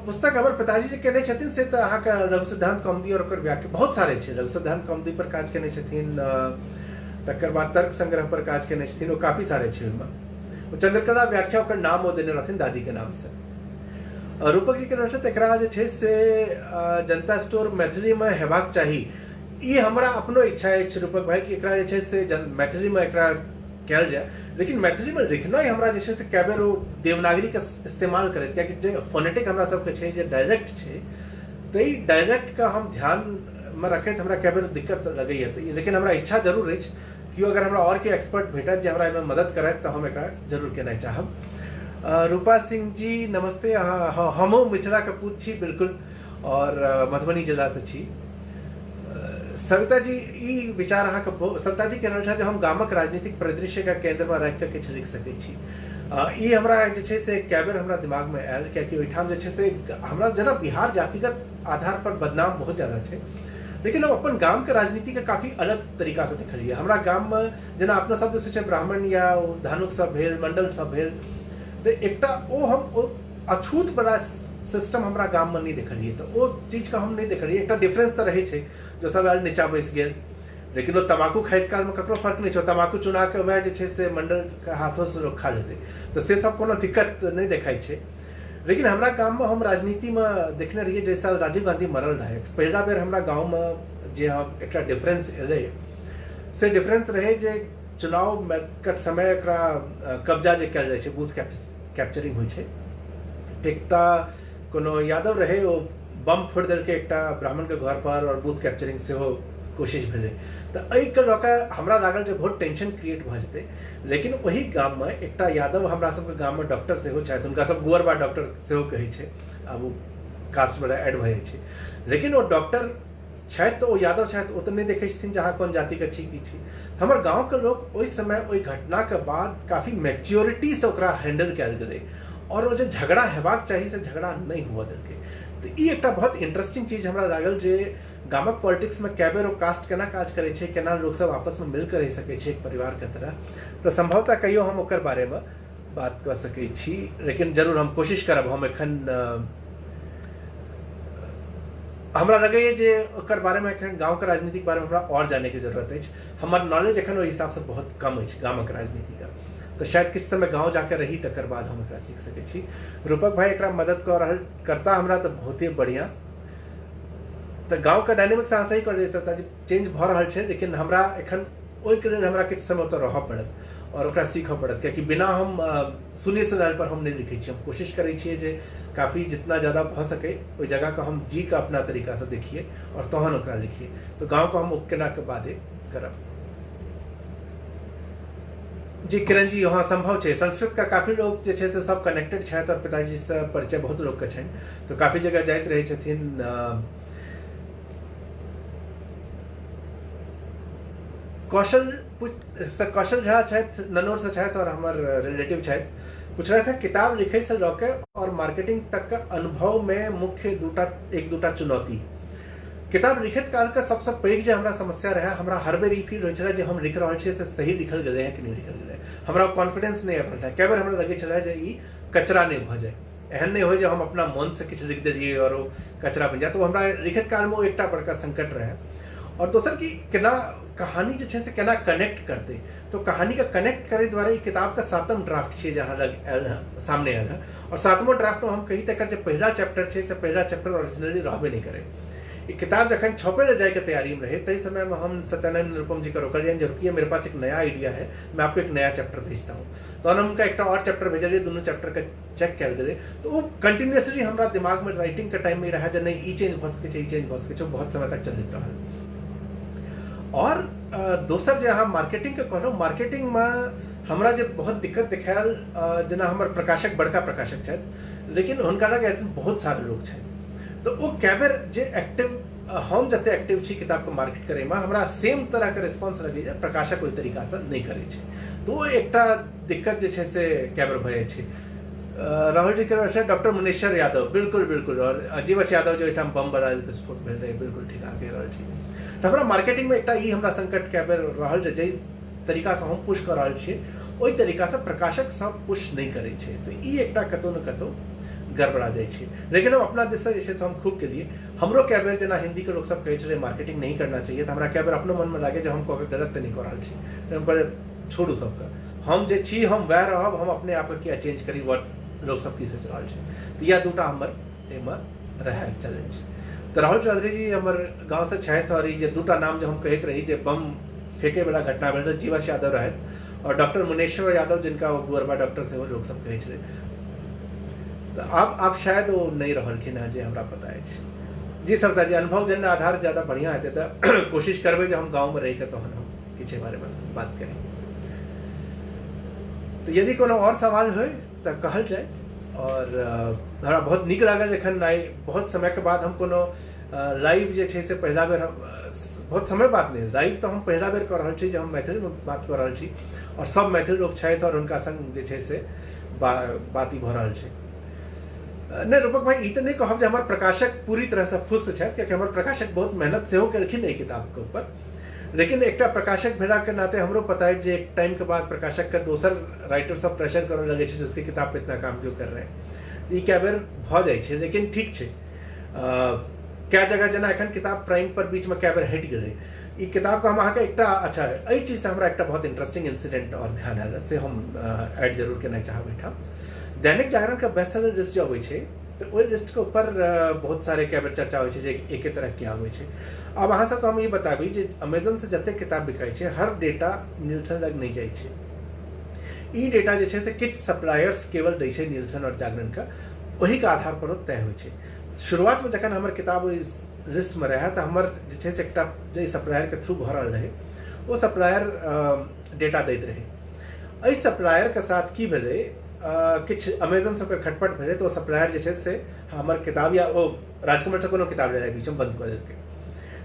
पुस्तक हमर पिताजी जे केने छथिन से तऽ अहाँके रघु सिद्धांत कौमुदी और ओकर व्याख्या बहुत सारे छै। रघु सिद्धांत कौमुदी पर काज केने छथिन, तकर बाद तर्क संग्रह पर काज केने छथिन, ओ काफी सारे छै ओहिमे। ओ चंद्रकला व्याख्या ओकर नाम ओ देने रहथिन दादीके नामसँ। रूपक जी के रहल छथि एकरा जे छै से जनता स्टोर मैथिलीमे हेबाक चाही, ई हमरा अपनो इच्छा अछि रूपक भाई कि एकरा जे छै से मैथिलीमे एकरा कयल जाय, लेकिन मैथिलीमे लिखनाइ हमरा जे छै से कए बेर ओ देवनागरीके इस्तेमाल करैत, कियाकि जे फोनेटिक हमरा सबके छै जे डायरेक्ट छै ताहि डायरेक्टके हम ध्यानमे रखैत हमरा कए बेर दिक्कत लगैए। तऽ लेकिन हमरा इच्छा जरूर अछि केओ अगर हमरा आओर केओ एक्सपर्ट भेटत जे हमरा एहिमे मदद करत तऽ हम एकरा जरूर केनाइ चाहब। रूपा सिंह जी नमस्ते, हमहूँ मिथिलाके पूत छी बिल्कुल और मधुबनी जिलासँ छी। सविता जी ई विचार अहाँके सविता जी कहि रहल छथि जे हम गामक राजनीतिक परिदृश्यके केन्द्रमे राखि कऽ किछु लिख सकै छी। ई हमरा जे छै से कए बेर हमरा दिमागमे आयल, कियाकि ओहिठाम जे छै से हमरा जेना बिहार जातिगत आधार पर बदनाम बहुत ज्यादा छै, लेकिन हम अपन गामके राजनीतिके काफी अलग तरीकासँ देखलियै। हमरा गाममे जेना अपना सब दिस छै ब्राह्मण या धानुक सब भेल, मंडल सब भेल, तऽ एकटा ओ हम ओ अछूत बला सिस्टम हमरा गाममे नहि देखलियै, तऽ ओ चीजके हम नहि देखलियै। एकटा डिफरेंस तऽ रहै छै जो सब आयल नीचा बैस गेल, लेकिन ओ तमाकू खाइत कालमे ककरो फर्क नहि छै, तमाकू चुना कऽ वएह जे छै से मंडलके हाथोसँ लोक खा लेतै, तऽ से सब कोनो दिक्कत नहि देखाइ छै। लेकिन हमरा गाममे हम राजनीतिमे देखने रहियै जाहि साल राजीव गांधी मरल रहथि, पहिला बेर हमरा गाँवमे जे हम एकटा डिफरेंस एलै से डिफरेंस रहै जे चुनावके समय एकरा कब्जा जे कयल जाइ छै, बूथ कैप्चरिंग होइ छै। एकटा कोनो यादव रहै, ओ बम फोड़ि देलकै एकटा ब्राह्मणके घर पर और बूथ कैप्चरिंग सेहो कोशिश भेलै। तऽ एहिके लऽ कऽ हमरा लागल जे बहुत टेंशन क्रिएट भऽ जेतै। लेकिन ओहि गाममे एकटा यादव हमरा सबके गाममे डॉक्टर सेहो छथि, हुनका सब गोअरबा डॉक्टर सेहो कहै छै, आब ओ कास्टमे एड भऽ जाइ छै। लेकिन ओ डॉक्टर छथि तऽ ओ यादव छथि, ओ तऽ नहि देखै छथिन जे अहाँ कोन जातिके छी की छी। हमर गाँवके लोक ओहि समय ओहि घटनाके बाद काफी मैच्योरिटीसँ ओकरा हैंडल कयल गेलै आओर ओ जे झगड़ा हेबाक चाही से झगड़ा नहि हुअ देलकै। तऽ ई एकटा बहुत इंटरेस्टिंग चीज हमरा लागल जे गामक पॉलिटिक्समे कए बेर ओ कास्ट केना काज करै छै, केना लोकसभ आपसमे मिलि कऽ रहि सकै छै एक परिवारके तरह। तऽ सम्भवतः कहियो हम ओकर बारेमे बात कऽ सकै छी, लेकिन जरूर हम कोशिश करब। हम एखन हमरा लगैए जे ओकर बारेमे एखन गाँवके राजनीतिक बारेमे हमरा आओर जानैके जरूरत अछि। हमर नॉलेज एखन ओहि हिसाबसँ बहुत कम अछि गामक राजनीतिके, तऽ शायद किछु समय गाँव जाके रही तकर बाद हम एकरा सीख सकै छी। रूपक भाई एकरा मदद कऽ रहल करता हमरा तऽ बहुते बढ़िआँ। तऽ गाँवके डायनेमिक्स अहाँ सही कहलियै सभटा जे चेंज भऽ रहल छै, लेकिन हमरा एखन ओहिके लेल हमरा किछु समय ओतऽ रहऽ पड़त आओर ओकरा सीखऽ पड़त, कियाकि बिना हम सुने सुनायल पर हम नहि लिखै छी। हम कोशिश करै छियै जे काफी जितना ज़्यादा भऽ सकै ओहि जगहके हम जी कऽ अपना तरीकासँ देखियै आओर तहन ओकरा लिखियै। तऽ गाँवके हम ओ केनाके बादे करब। जी किरण जी, हँ सम्भव छै। संस्कृतके काफी लोक जे छै से सब कनेक्टेड छथि आओर पिताजीसँ परिचय बहुत लोकके छनि, तऽ काफी जगह जाइत रहै छथिन। कौशल कौशल झा छथि, ननौरसँ छथि आओर हमर रिलेटिव छथि। पूछ रहे थे किताब लिखे से लऽ के और मार्केटिंग तक के अनुभव में मुख्य दूटा एक दूटा चुनौती। किताब लिखैत कालके सबसँ पैघ जे हमरा समस्या रहै, हमरा हर बेर ई फील होइ छलै जे हम लिख रहल छियै से सही लिखल गेलै हँ कि नहि लिखल गेलै। हमरा कॉन्फिडेंस नहि आबि रहल रहै। कए बेर हमरा लगै छलै जे ई कचरा नहि भऽ जाय, एहन नहि होइ जे हम अपना मोनसँ किछु लिख देलियै आओर ओ कचरा बनि जाय। तऽ ओ हमरा लिखैत कालमे ओ एकटा बड़का संकट रहै। आओर दोसर कि केना कहानी जे छै से केना कनेक्ट करतै, तो कहानीके कनेक्ट करै दुआरे ई किताबके 7म ड्राफ्ट छियै जे अहाँ लग आयल हँ, सामने आयल हँ। आओर 7मो ड्राफ्टमे हम कही तऽ एकर जे पहिला चैप्टर छै से पहिला चैप्टर ओरिजिनली रहबे नहि करै। ई किताब जखन छपै लए जाइके तैयारीमे रहै ताहि समयमे हम सत्यानंद निरुपम जी के रोकलियनि जे रुकिए, मेरे पास एक नया आइडिया है, मैं आपको एक नया चैप्टर भेजता हूँ। तहन हम हुनका एकटा आओर चैप्टर भेजलियै, दुनू चैप्टरके चेक कयल गेलै। तऽ ओ कंटिन्यूसली हमरा दिमागमे राइटिंगके टाइममे ई रहै जे नहि ई चेंज भऽ सकै छै, ई चेंज भऽ सकै छै, बहुत समय तक चलैत रहल। आओर दोसर जे अहाँ मार्केटिंगके कहलहुँ, मार्केटिंगमे हमरा जे बहुत दिक्कत देखायल, जेना हमर प्रकाशक बड़का प्रकाशक छथि, लेकिन हुनका लग एहन बहुत सारे लोक छथि, तऽ ओ कए बेर जे एक्टिव हम जते एक्टिव छी किताबके मार्केट करैमे, हमरा सेम तरहके रिस्पॉन्स लगैए प्रकाशक ओहि तरीकासँ नहि करै छै। तऽ ओ एकटा दिक्कत जे छै से कए बेर भऽ जाइ छै। राहुल जी के डॉक्टर मुनेश्वर यादव, बिल्कुल बिल्कुल, और जीवछ यादव जे ओहिठाम बम बड़ा विस्फोट भेल रहै, बिल्कुल ठीक अहाँ कहि रहल छी। तऽ हमरा मार्केटिंगमे एकटा ई हमरा संकट कए बेर रहल जे जाहि तरीकासँ हम पुश कऽ रहल छियै ओहि तरीकासँ प्रकाशक सब पुश नहि करै छै, तऽ ई एकटा कतहु ने कतहु गड़बड़ा जाइ छै। लेकिन हम अपना दिससँ जे छै से हम खूब केलियै। हमरो कए बेर जेना हिन्दीके लोक सब कहै छलै मार्केटिंग नहीं करना चाहिए, तऽ हमरा कए बेर अपनो मनमे लागै जे हम कऽ के गलत तऽ नहि कऽ रहल छी। तऽ हम कहलियै छोड़ू सबके, हम जे छी हम वएह रहब, हम अपने आपके किया चेंज करी, what लोक सब की सोचि रहल छै। तऽ इएह दूटा हमर एहिमे रहै चैलेंज। तऽ राहुल चौधरी जी हमर गाँवसँ छथि आओर ई जे दूटा नाम जे हम कहैत रही जे बम फेंके वाला घटना भेल, जीवछ यादव रहथि आओर डॉक्टर मुनेश्वर यादव, जिनका ओ गुअरबा डॉक्टर सेहो लोक सब कहै छलै। तऽ आब शायद ओ नहि रहलखिन हँ जे हमरा पता अछि। जी सविता जी, अनुभव जन्य आधार ज़्यादा बढ़िआँ हेतै, तऽ कोशिश करबै जे हम गाँवमे रहिके तहन हम किछु बारेमे बात करी। तऽ यदि कोनो आओर सवाल होइ तऽ कहल जाय। आओर हमरा बहुत नीक लागल एखन आइ बहुत समयके बाद हम कोनो लाइव जे छै से पहिला बेर, बहुत समय बाद नहि, लाइव तऽ हम पहिला बेर कऽ रहल छी जे हम मैथिलीमे बात कऽ रहल छी आओर सब मैथिल लोक छथि आओर हुनका संग जे छै से बात ई भऽ रहल छै। नहि रूपक भाई, ई तऽ नहि कहब जे हमर प्रकाशक पूरी तरहसँ फुस छथि, कियाकि हमर प्रकाशक बहुत मेहनत सेहो केलखिन एहि किताबके ऊपर। लेकिन एकटा प्रकाशक भेलाके नाते हमरो पता है जे एक टाइमके बाद प्रकाशकके दोसर राइटर सब प्रेशर करऽ लगै छै जे उसकी किताब पे इतना काम क्यों कर रहे हैं। ई कए बेर भऽ जाइ छै, लेकिन ठीक छै। कए जगह जेना एखन किताब प्राइम पर बीचमे कए बेर हटि गेलै ई किताबके। हम अहाँके एकटा अच्छा एहि चीजसँ हमरा एकटा बहुत इंटरेस्टिंग इंसिडेंट आओर ध्यान आयल, से हम ऐड जरूर केनाइ चाहब एहिठाम। दैनिक जागरणके बेस्ट सेलर लिस्ट जे अबै छै तऽ ओहि लिस्टके ऊपर बहुत सारे कए बेर चर्चा होइ छै जे एके तरह किया अबै छै। आब अहाँ सबके हम ई बताबी जे अमेजनसँ जतेक किताब बिकाइ छै हर डेटा नील्सन लग नहि जाइ छै। ई डेटा जे छै से किछु सप्लायर्स केवल दै छै नील्सन आओर जागरणके, ओहिके आधार पर ओ तय होइ छै। शुरुआतमे जखन हमर किताब ओहि लिस्टमे रहै तऽ हमर जे छै से एकटा जाहि सप्लायरके थ्रू भऽ रहल रहै ओ सप्लायर डेटा दैत रहै। एहि सप्लायरके साथ की भेलै, किछु अमेजन सबके खटपट भेलै, तऽ ओ सप्लायर जे छै से हमर किताब या ओ राजकमलसँ कोनो किताब लेनाइ बीचमे बन्द कऽ देलकै,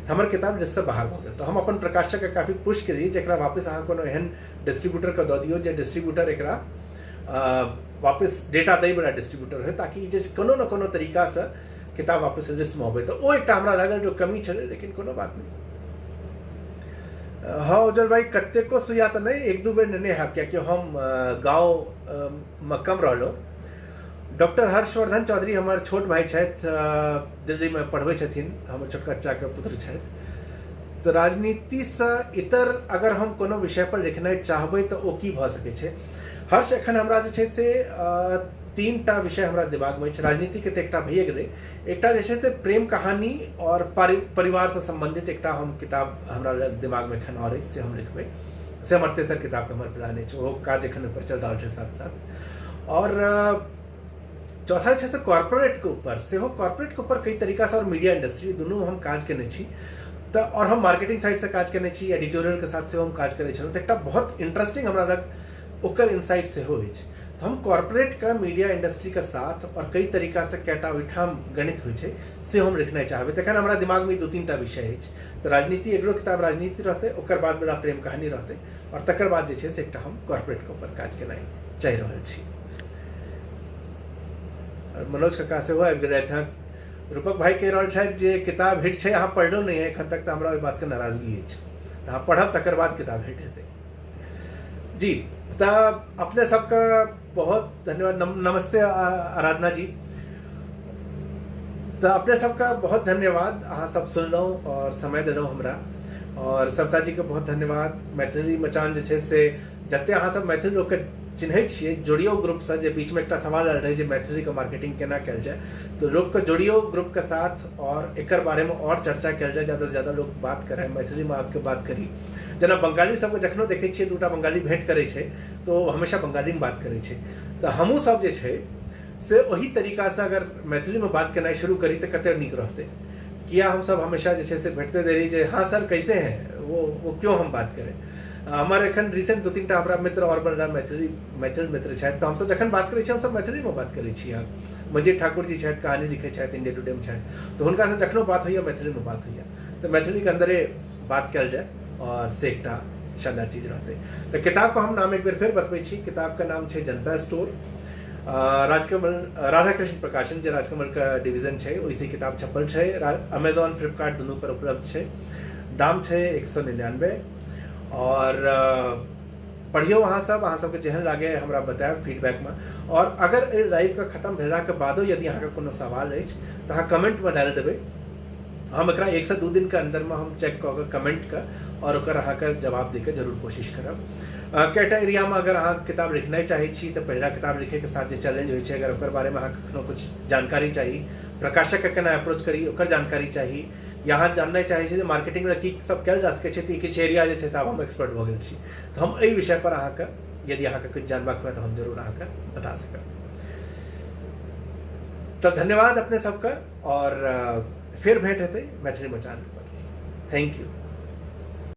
हमर किताब लिस्टसँ बाहर भऽ गेल। तऽ हम अपन प्रकाशकके काफी पुश केलियै जे एकरा वापस अहाँ कोनो एहन डिस्ट्रीब्यूटरके दऽ दियौ जे डिस्ट्रीब्यूटर एकरा वापस डेटा दैवला डिस्ट्रीब्यूटर होइ, ताकि जे कोनो ने कोनो तरीकासँ किताब वापस लिस्टमे अबै। तऽ ओ एकटा हमरा लागल जो कमी छलै, लेकिन कोनो बात नहि। हँ उज्जवल भाई, कतेको सुइया तऽ नहि, एक दू बेर नेने हैब, कियाकि हम गाँवमे कम रहलहुँ। डॉक्टर हर्षवर्धन चौधरी हमर छोट भाई छथि, दिल्लीमे पढ़बै छथिन, हमर छोटका चाचाके पुत्र छथि। तऽ राजनीतिसँ इतर अगर हम कोनो विषय पर लिखनाइ चाहबै तऽ ओ की भऽ सकै छै? हर्ष, एखन हमरा जे छै से 3टा विषय हमरा दिमागमे अछि। राजनीतिके तऽ एकटा भइए गेलै, एकटा जे छै से प्रेम कहानी और परिवारसँ सम्बन्धित एकटा हम किताब हमरा दिमागमे एखन आओर अछि, से हम लिखबै। से हमर तेसर किताबके हमर प्लान अछि, ओ काज एखन ओहिपर चलि रहल छै साथ साथ। और चौथा जे छै से कॉर्पोरेटके ऊपर सेहो, कॉर्पोरेटके ऊपर कई तरीकासँ और मीडिया इंडस्ट्री दुनूमे हम काज केने छी। तऽ और हम मार्केटिंग साइडसँ काज केने छी, एडिटोरियलके साथ सेहो हम काज करै छलहुँ, तऽ एकटा बहुत इंटरेस्टिंग हमरा लग ओकर इनसाइट सेहो अछि। तऽ हम कॉर्पोरेटके मीडिया इंडस्ट्रीके साथ और कई तरीकासँ कएटा ओहिठाम गणित होइ छै से हम लिखनाइ चाहबै। तखन हमरा दिमागमे 2-3टा विषय अछि। तऽ राजनीति एगो किताब राजनीति रहतै, ओकर बाद बड़ा प्रेम कहानी रहतै, और तकर बाद जे छै से एकटा हम कॉर्पोरेटके ऊपर काज केनाइ चाहि रहल छी। और मनोज कक्का सेहो आबि गेल रहथि हँ। रूपक भाई कहि रहल छथि जे किताब हिट छै, अहाँ पढ़लहुँ नहि एखन तक, तऽ हमरा ओहि बातके नाराजगी अछि। तऽ अहाँ पढ़ब तकर बाद किताब हिट हेतै। जी, तऽ अपने सबके बहुत धन्यवाद। नमस्ते आराधना जी। तऽ अपने सबके बहुत धन्यवाद, अहाँ सब सुनलहुँ और समय देलहुँ हमरा। और सविता जीके बहुत धन्यवाद। मैथिली मचान जे छै से जते अहाँ सब मैथिली लोकके चिन्है छियै, जोड़ियौ ग्रुपसँ, जे बीचमे एकटा सवाल आयल रहै जे मैथिलीके मार्केटिंग केना कयल जाय, तऽ लोकके जोड़ियौ ग्रुपके साथ और एकर बारेमे और चर्चा कयल जाय, ज़्यादासँ ज़्यादा लोक बात करै, मैथिलीमे आबिके बात करी। जेना बंगाली सबके जखनो देखै छियै दूटा बंगाली भेंट करै छै तऽ ओ हमेशा बंगालीमे बात करै छै, तऽ हमहूँ सब जे छै से ओही तरीकासँ अगर मैथिलीमे बात केनाइ शुरू करी तऽ कते नीक रहतै। किया हमसब हमेशा जे छै से भेटते देरी जे हाँ सर कैसे हैं, वो क्यों हम बात करें। हमर एखन रिसेंट 2-3टा हमरा मित्र और बड़ा मैथिली मैथिल मित्र छथि, तऽ हमसब जखन बात करै छी हमसब मैथिलीमे बात करै छी। मंजीत ठाकुर जी छथि, कहानी लिखै छथि, इंडिया टुडेमे छथि, तऽ हुनकासँ जखनो बात होइए मैथिलीमे बात होइए। तऽ मैथिलीके अन्दरे बात कयल जाय और से एकटा शानदार चीज रहतै। तऽ किताबके हम नाम एक बेर फेर बतबै छी। किताबके नाम छै जनता स्टोर, राजकमल राधाकृष्ण प्रकाशन जे राजकमलके डिवीजन छै ओहिसँ किताब छपल छै। अमेजॉन फ्लिपकार्ट दुनू पर उपलब्ध छै। दाम छै 199। और पढ़ियौ अहाँ सब, अहाँ सबके जेहन लागे हमरा बतायब फीडबैकमे। और अगर एहि लाइवके खत्म भेलाके बादो यदि अहाँके कोनो सवाल अछि तऽ अहाँ कमेंटमे डालि देबै, हम एकरा 1 से 2 दिनके अन्दरमे हम चेक कऽ कऽ कमेंटके और ओकर अहाँके जवाब दैके जरूर कोशिश करब। कएटा एरियामे अगर अहाँ किताब लिखनाइ चाहै छी तऽ पहिला किताब लिखैके साथ जे चैलेंज होइ छै, अगर ओकर बारेमे अहाँके कखनो किछु जानकारी चाही, प्रकाशकके केना अप्रोच करी ओकर जानकारी चाही, या अहाँ जाननाइ चाहै छी जे मार्केटिंगमे की सब कयल जा सकै छै, तऽ ई किछु एरिया जे छै से आब हम एक्सपर्ट भऽ गेल छी। तऽ हम एहि विषय पर अहाँके यदि अहाँके किछु जानबाक हुए तऽ हम जरूर अहाँके बता सकब। तऽ धन्यवाद अपने सबके और फिर भेंट हेतै मैथिली मचान पर। Thank you.